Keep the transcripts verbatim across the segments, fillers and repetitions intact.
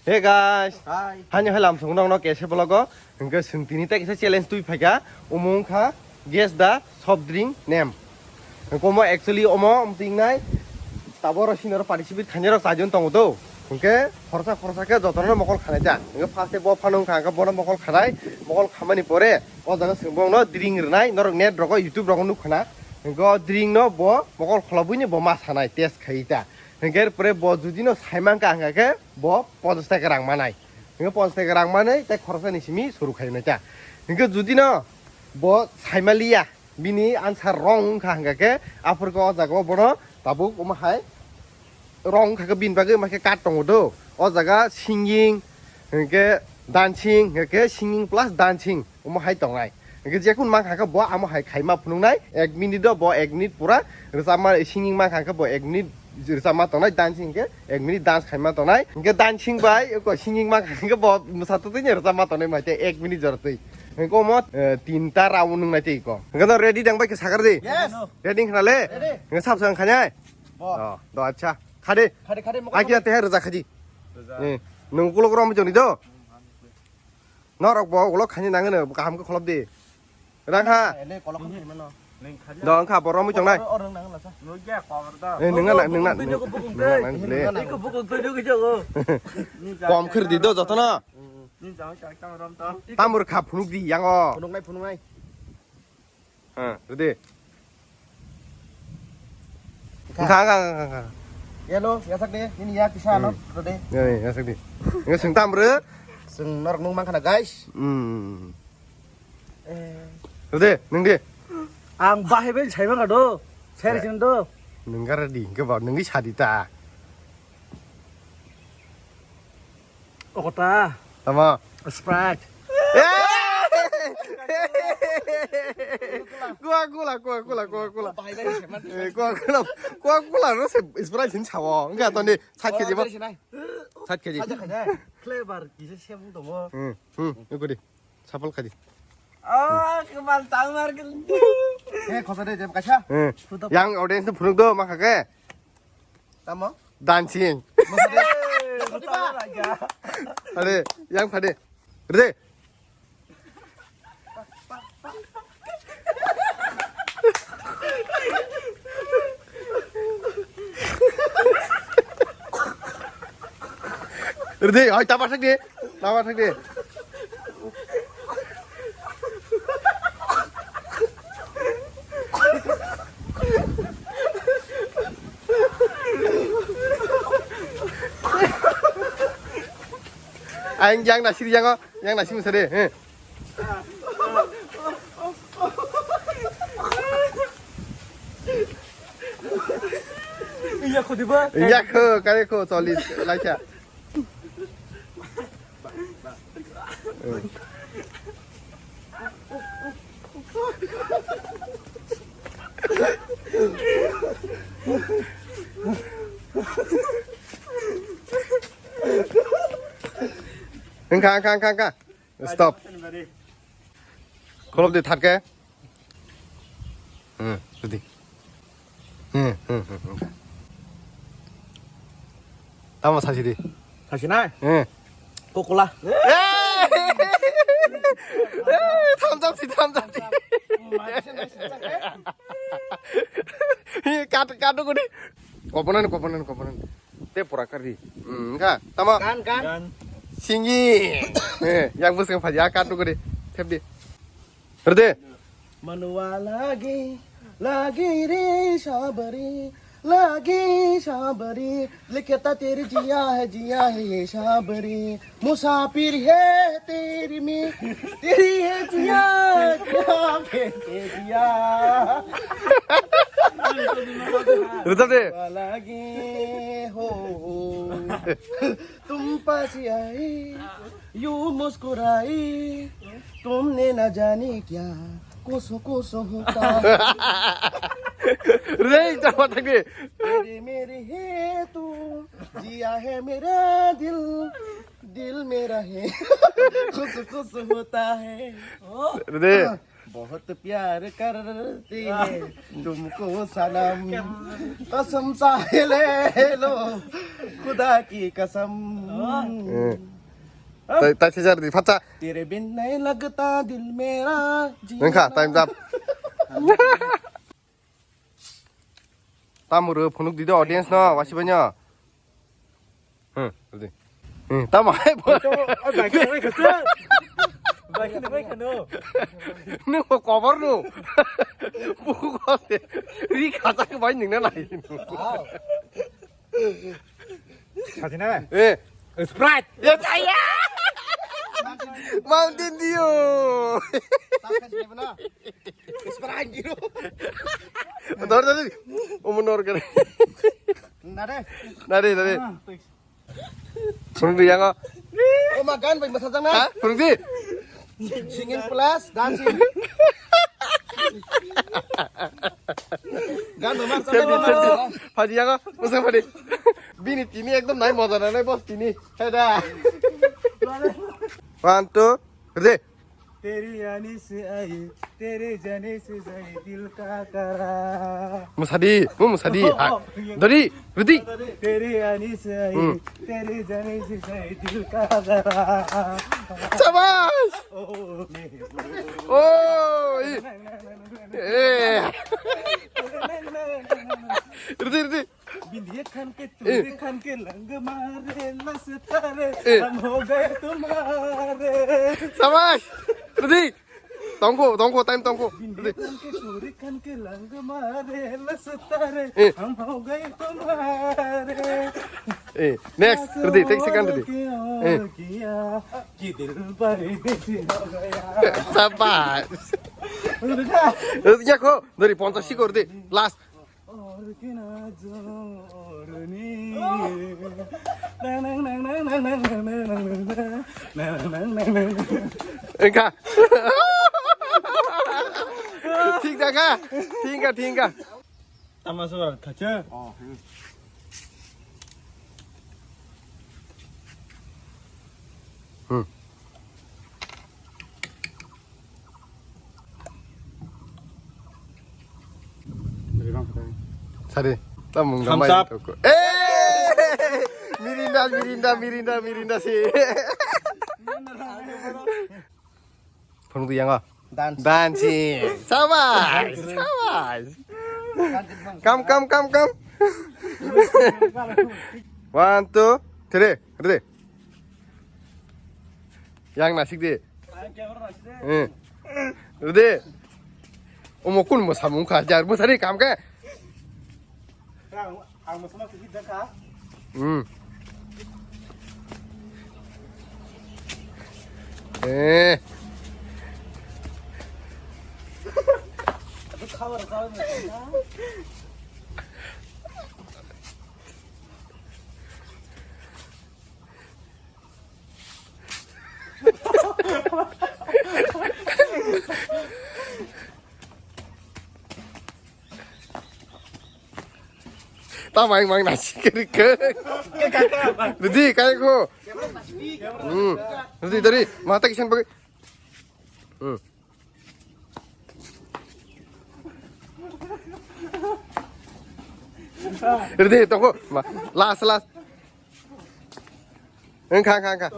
Hey guys. Hi. Hani hai lam song nong no kese vlog o. Hingke sing tini ta kisa challenge twi phaika. Omo wngkha guess the soft drink name. Hingke omo actually omo omtingnai taboro sinoro participate khainai rok chajon tongo do. Hingke khorsa khorsa khe jotono mokol khanai ta. Hingke first e bo phano wngkha hingke bono mokol khanai. Mokol khamani pore o jaga sing bongno drink rwnai. Norok net rogo YouTube rogo nukkhana. Hingke o drink no bo mokol kholobwini bo ma sanai test khai ta. Hingke pore bo judino saimangkha hingka khe bo ponchash taka rang manai. Hingke ponchash taka rang manai tei khoroksa ni simi suru khai nai ta. Hingke judino bo saimaliya bini answer wrong wngkha hingka khe aphurkhe o jaga o bono tabuk omo hai wrong wngkha khe bini bagwi omo khe cut tongo do. O jaga singing hingke dancing hingke singing plus dancing. Omo hai tongnai. Hingke jekun mankha khe bo amo hai khaima phunuknai. Ek minute o bo ek minute pura rwchapma singing mankha khe bo ek minute rwchapma tongnai, dancing hingke ek minute dance khaima tongnai. Hingke dancing bai eko singing mankha khe bo mwsa twtwi ni rwchapma tongnai mai tei ek minute jora twi. Hingke omo, eh, tinta round wngnai tei eko. Hingke no ready dang bai khe sakar di. Yes. Ready khna le? Ready. Hingke sab sang khanya? Bo. Oh, do acha. Khadi. Khadi, khadi, mokol Aki khadi. Ate rwja khadi. Rwja. Eh, nung kulok rom joni do. Norok bo ulo khani nangani kaham khe kholop di. Rang kha. Ele kolok khani mano. Do wngkha bo romwi tongnai. Oro, oro nang la sa. Nungya kor da. Eh, nungna na, nungna, video ko bukung nungna tei. Nang le. Eko bukung tei nungwi jago. Kom khir di do jotono. Ni jang chak tam rom tam. Tamur kha phunuk di yango. Phunuknai, phunuknai. Ha, ready? Kha. Kha, kha, kha, kha, kha. Yelo, yasak de, nini ya kisa Hmm. no, ready? Ya, ya, yasak de. Nge sing tam re? Sing norok nung mangkha na, guys. Hmm. Eh. Ready, nung di. Ang bahai bai sai mangkha do. Ser Eh. sin do. Nung ga ready, ke ba nung sadi ta. Okota. Tama. Sprite. Coca-Cola, Coca-Cola, Coca-Cola. Bahai bai se man. Eh, Coca-Cola, Coca-Cola no se Sprite hin sawo. Enggak to ni sat keji ba. Sat keji. Aja khaja. Flavor kisa sem tongo. Hmm, hmm, ikut di. Sapal kadi. Oh, kemal tamar ke. Eh, khosa de jam kaisa. Eh, yang audience tu phunuk do makha ke. Tamo? Dancing. Are, yang phade. Re. Re, oi, tapa thak de. Tapa thak de. Ang yang nasi yang yang nasi masa de. Eh. Iya ko diba? Iya ko kare ko solis lacha. Engka, engka, engka, engka. Stop. Kolom di thar ke. Hmm, ready. Hmm, hmm, hmm, hmm. Tamo sasi di. Sasi nai? Hmm. Coca-Cola. Eh, thumbs up si, thumbs up si. Kat, kat ko di. Koponan, koponan, koponan. Te pura kari. Hmm, ka, tamo. Kan, kan. Singi. Eh, yang bus yang faja kat ko di. Tep di. Ready? Manuwa lagi, lagi re sabari, lagi sabari, likhe ta teri jiya hai, jiya hai ye sabari, musafir hai teri me, teri hai jiya, jiya hai teri jiya. Ready? Manuwa lagi ho, ho. Tum paas aaye, yun muskuraaye, tumne na jaane kya kuch kuch hota hai. Re, chapa thak de. Mere mere hai tu, jiya hai mera dil, dil mera hai, kuch kuch hota hai. Re. बहुत प्यार करते हैं तुमको सनम, कसम सा ले लो खुदा की कसम। Eh. Tai, tai sejar di, phatsa. तेरे बिन नहीं लगता दिल मेरा, जीना। Nengkha, time jap. Tamo rw phunuk di do audience no, wasibai no. Hmm, rw di. Hmm, tamo hai bo. Ito, oh, bai khana, bai khana. Bai khana, bai khana. Nung bo cover no. Buku ko se. Ri khacha ke bai nung na nai. Wow. Khatina? Eh. Sprite. Ya, saya. Mountain Dew. Sprite gitu. Dor, dor, dor. Umur nor kene. Nare. Nare, nare. Ah, thanks. Phunuk di yango. Oh, ma gan bai masa jang na. Ha? Phunuk di. Singing plus dancing. Gan bai masa jang na. Phadi yango. Masa phadi. Bini tini ekdom nai moja nai boss tini. Heda. One, two, ready. तेरी आने से आई, तेरे जाने से जाए दिल का करार। Musadi, mu musadi. Oh, oh, iya. Dari, ready. तेरी आने से आई, Hmm. तेरे जाने से जाए दिल का करार। Sabash. Oh, oh, eh. Ready, ready. बिंदिया खान के, चूड़ी खान के, लंग मारे लसतारे, हम हो गए तुम्हारे। Sabash. Ready. Tongko, tongko, time tongko. बिंदिया खान के, चूड़ी खान के, लंग मारे लसतारे, हम हो गए तुम्हारे। Eh, next. Ready, take second, ready. किया कि दिल परदेसी हो गया। Sabash. Ready, yakho. Dari ponchas sikor di. Last. Engka. Thik da kha? Thik kha, thik kha. Tama suara khacha. Hmm. Sari, tamung Thumbs damai up. Toko. Eh! Mirinda, Mirinda, Mirinda, Mirinda si. Phone tu yang ah. Dance. Dancing. Sabash, sabash. Kam, kam, kam, kam. One, two, three, ready. Yang nasik di. Eh. Ready. Omo kun mo samung kha jar mo sari kam khe. Ang, ang mo sama kiki jar kha. Hmm. Eh. Aduh, khabar, khabar. Ta mang mang nasi kiri ke. Ready, kai ko. Hmm. Ready, dari mata kisan pakai. Hmm. Ready, toko. Ma, last, last. Engkha, engkha, engkha.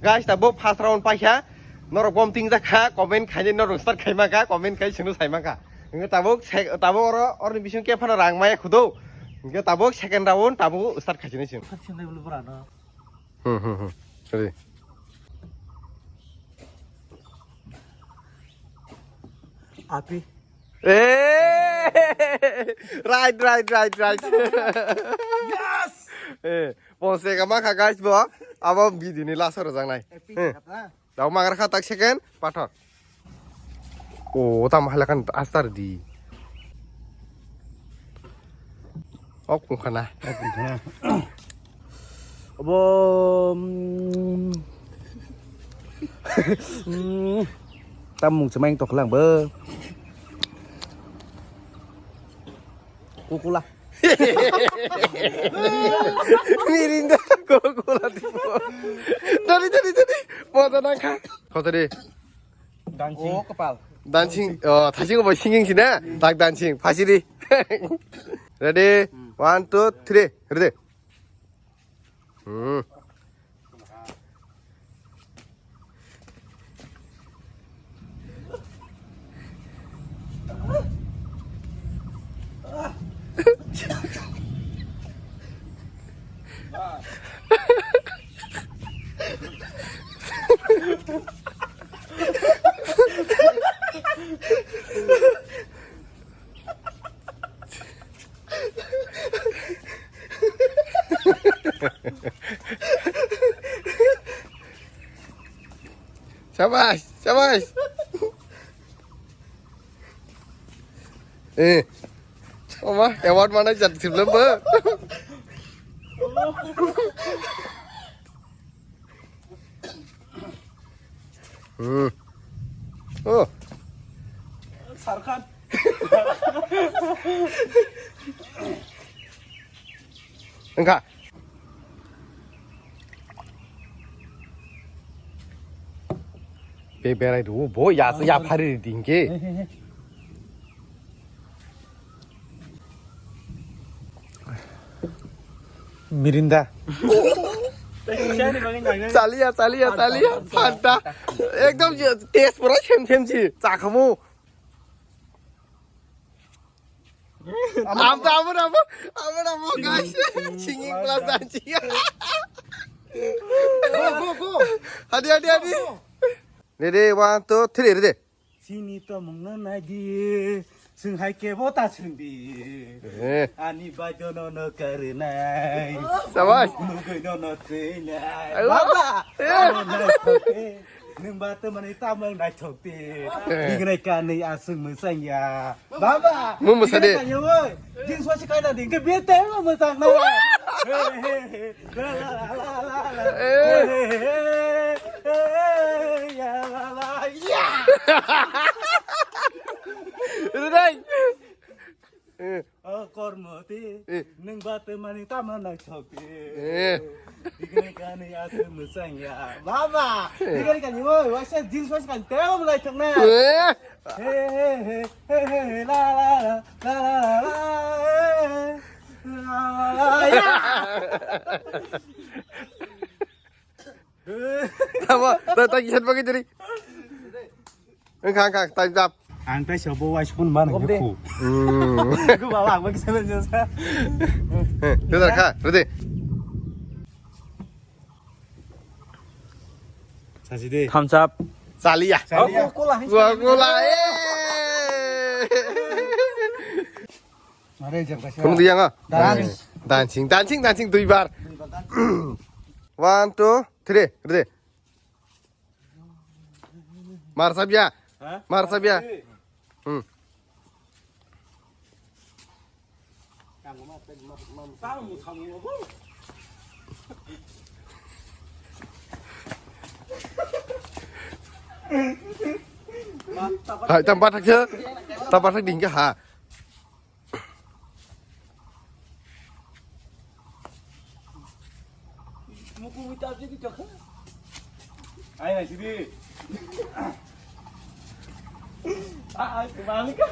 Guys, tabuk first round paikha. Norok bom tingjak kha, comment khaini norok start khaima kha, comment khai sunu saima kha. Engkha tabuk sek-, tabuk oro, oroni bising khe phano rang maya khudo. Engkha tabuk second round, tabuk start khaisini sing. Hmm, hmm, hmm. Ready. Api. Eh! Right, right, right, right. Yes! Eh, ponse kama kha guys bo. Abo bidini last oro jangnai. Epic. Eh. Apa? Tau magar kha tak second, pathor. Oh, tam halakan astar di. Ok, kung khana. Abo, mm, mm, tam mung chamaing toklang bo. Kukula. Mirinda, Coca-Cola tipo. Dari, dari, dari. Mau tenang kah? Kau tadi. Dancing. Oh, kapal. Dancing. Oh, thasing bo singing sina. Tak dancing. Phasiri. Ready? One, two, three. Ready? Hmm. Sabash, sabash. Eh. Oma, award mana jat siblam ba. Hmm. Oh. Sarkhan. Engka. Be berai du bo ya ya phari dingke. Mirinda. Chaliya, chaliya, chaliya. Fanta. Ekdom taste pura sem sem si. Chakhamu. Abo, abo, abo, abo, abo, guys. Singing plus dancing. Go, go, go. Hadi, hadi, hadi. Ready, one, two, three, ready. Sini tomungno naidi, swnghai kebo ta swngdi. Eh. Ani baidono no karwnai. Sabash. Mugoino no twinai. Ayo. Baba. Eh. Ano naithok de. Nwng ba twmani tamung naithok de. Eh. Bignai kanwi aswk mwsang ya. Baba. Mo mwsa de. Bignai kanwi oi. Jin swasi kaina ding ke bete mo mwsang na. He, he, he. La, la, la, la, la, la. Eh. Hey, hey, hey, hey, ya, la, la, ya. Rudai. Eh. Oh, kormo ti. Eh. Nung bate mani tama na chokti. Eh. Dikne kani ase musang ya. Baba, dikne kani oi, wasa jeans was kan teo mulai chokna. Eh. Hey, hey, hey, hey, hey, hey, la, la, la, la, la, la, la, eh. La, la, la, ya. Tamo, ta, ta, kisan pakai jadi. Engkang, engkang, time up. Ang tai sabo wais pun mana Oke. Yuku. Hmm. Aku bawa aku ke sana jasa. Eh, tu dah kah, ready? Sasi deh. Thumbs up. Salia. Salia. Aku kulah. Gua kulah, eh. Are, jab kasih. Kamu dia nggak? Dance. Dancing, dancing, dancing, dui bar. One, two, three, ready? Mar sabya. Ha? Mar sabya. Hmm. Hai, tam bathak se. Tam bathak ding ke ha. Muku muta aja di jaka. Ayo, sini. Ah, ah, kembali kah?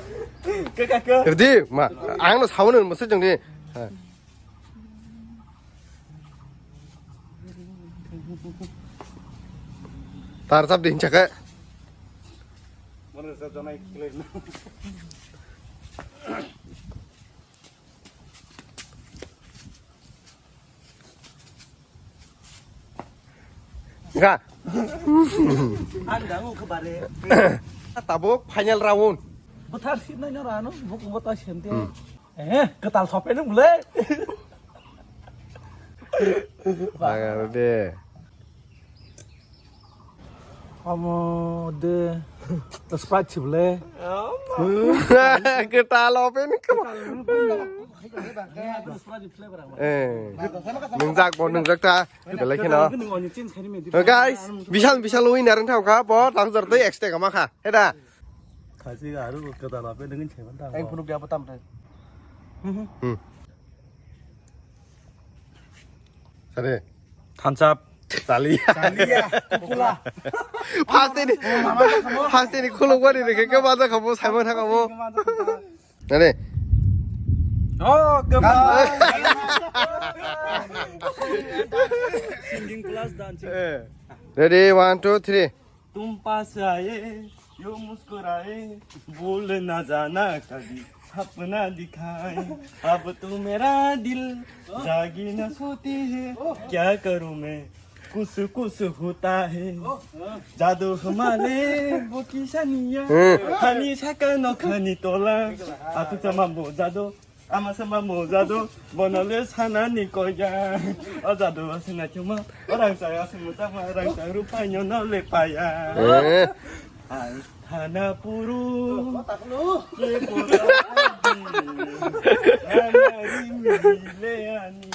Ke, ke, ke. Jadi, ma, ang no sawan mesti jeng ni. Ha. Tar sab din chaka. Mana sa janai kile. Ga. Ang dangu kebare. Tabuk final round. Bothar sip nai nara ano, buk bothar sente. Hmm. Eh, ketal sope nung bule. Agar de. Amo de Sprite chibole. Kita lo pen kama. Eh, nungjak bo nungjak ta. Belai kheno. Guys, bisal bisal winner wng thangkha bo, tak jor tei extra kama kha. Heda. Khasi aru kita lo pen nungin cheman ta. Ang phunuk dia petam tei. Hmm. Sare. Thumbs up. Chaliya. Chaliya, kukula. First day ni, first day ni khuluk bari ni khe khe ma jakha bo, Simon thaka bo. Nani? Oh, kebal. Singing class, dancing. Eh. Ready, one, two, three. तुम पास आए, यूं मुस्कुराए, भूल ना जाना कभी सपना दिखाए। अब तो मेरा दिल जागी ना सोती है, क्या करूं मैं, कुछ कुछ होता है। Jadu hwnmale bo kisaniya. Hmm. Hani saka no khani tola. Aku sama bo jadu. Ama sama mo jadu, bono le sana ni koya. O jadu asina chuma, orang saya asina chama, orang saya rupa nyo no le paya. Eh. Ai, thana puru. Ye kota padi. Ana ri mi le ani.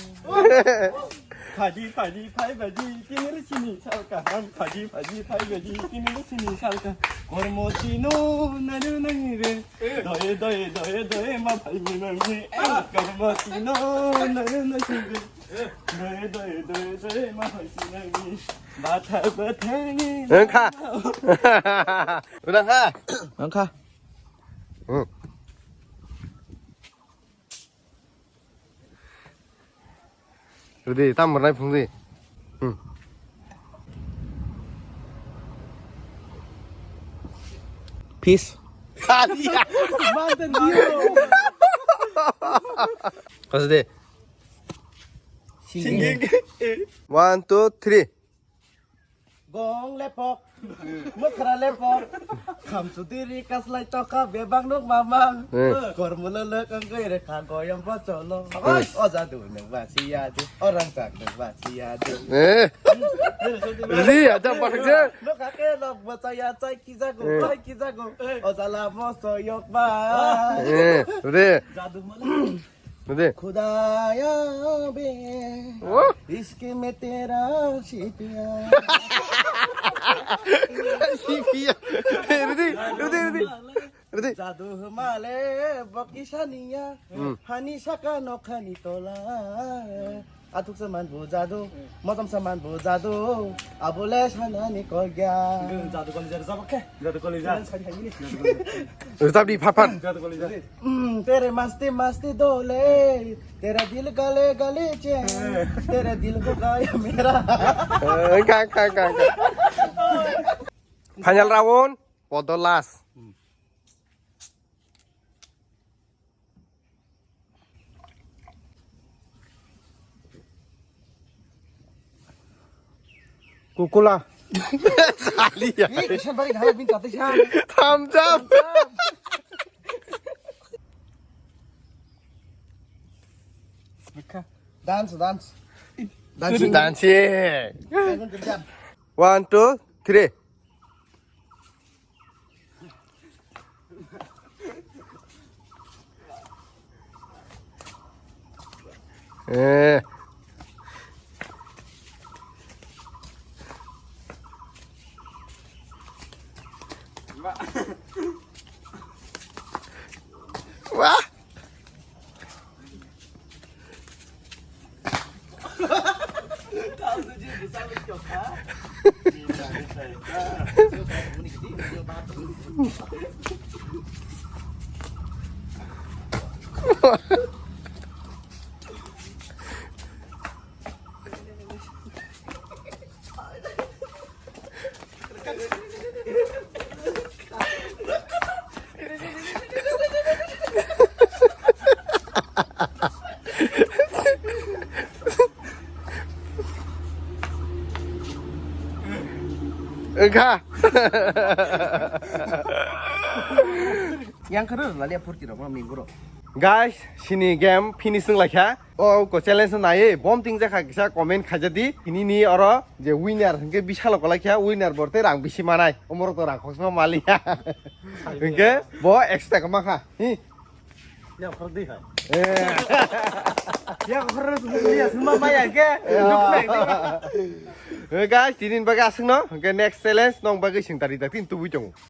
Padi, padi, phai padi, tini ri sini sal kaham. Padi, padi, phai padi, tini ri sini sal kaham. Kormo tino naru nang re. Doye, doye, doye, doye, ma phai mi nang ni. Karma tino, na, na, na, na. Doye, doye, doye, doye, ma phai mi nang ni. Batha, batha ni. Wngkha. Udah kha. Wngkha. Hmm. Rwdi, tam rwnai phungdi. Hmm. Peace. Kaliya. Kasih deh. Singing. One, two, three. Gong lepok, mwkhra lepok, khamsudiri kaslai tokha bebak nuk mamang. Eh. Kormolo lok wngwi rekha goyam pocholo. Eh. O jadu nung basiya di, o rangchak nung basiya di. Eh. Ri, ada bakje. Nuk hake lok bachaya chai kijago, eh, chai kijago. O jala moso yok ba. Eh, re. Jadu mala. Rwdi. Khudaya be, oh, ishq mein tera sipiya. Sipiya. Rwdi, rwdi, rwdi. Rwdi. Jadu hwnmale bo kisaniya. Hmm. Hani saka nokhani tola. Athuk saman bo jadu, motom saman bo jadu. Abole sanani kogya. Jadu koli jadu sabak khe. Jadu koli jadu. Rwchapdi phat phat. Jadu koli jadu. Hmm, tere masti masti dole, tera dil gale gale che, tera dil ho gaya mera. Eh, ka, ka, ka, ka. Final round, podo last. Kukula. Kaliya. Thumbs up. Dance, dance. Dancing. Dancing. One, two, three. Eh. Wah. Wngkha. Yang khe rw lalia phurti rok no minguro. Guys, sini game finish wng laikha. O ko challenge no naiwi bom ting jakha kisa comment khaijadi. Ini ni oro je winner hwnkhe bisalo kwlai kha, winner borte rang bisi manai. Omorok to rang khosma maliya. Hwnkhe bo extra kwma kha. Hi. Ya khordi hai. Eh. Ya khordi ya sumba maya ke. Eh, guys, tinin bagwi aswkno. Hwnkhe next challenge nong bagwi sing tari dak tin tubui tongo.